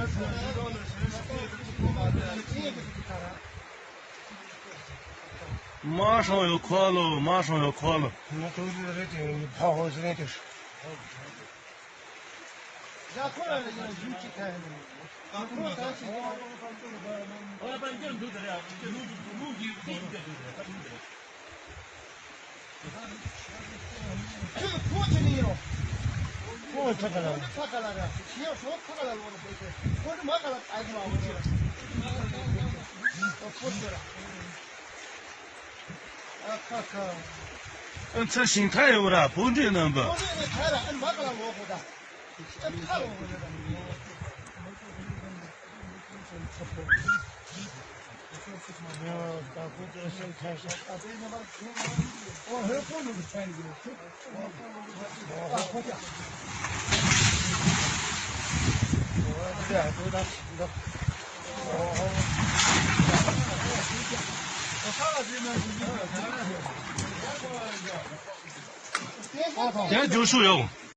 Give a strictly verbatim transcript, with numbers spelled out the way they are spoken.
མ་སྲང་ཡོད་ཁོ་ལོ། མ་སྲང་ཡོད་ཁོ་ལོ། ང་ཐུགས་རྗེ་རེད་དེ་ཕ་ཧོ་ཟེར་དེ། ཨ་ཚ་ཞིང་ཐ་ཡོད་ར་བོད་འདྲེ་རྣམ་པ། དེ་རྒྱུགས་ཤུགས་ཡོད།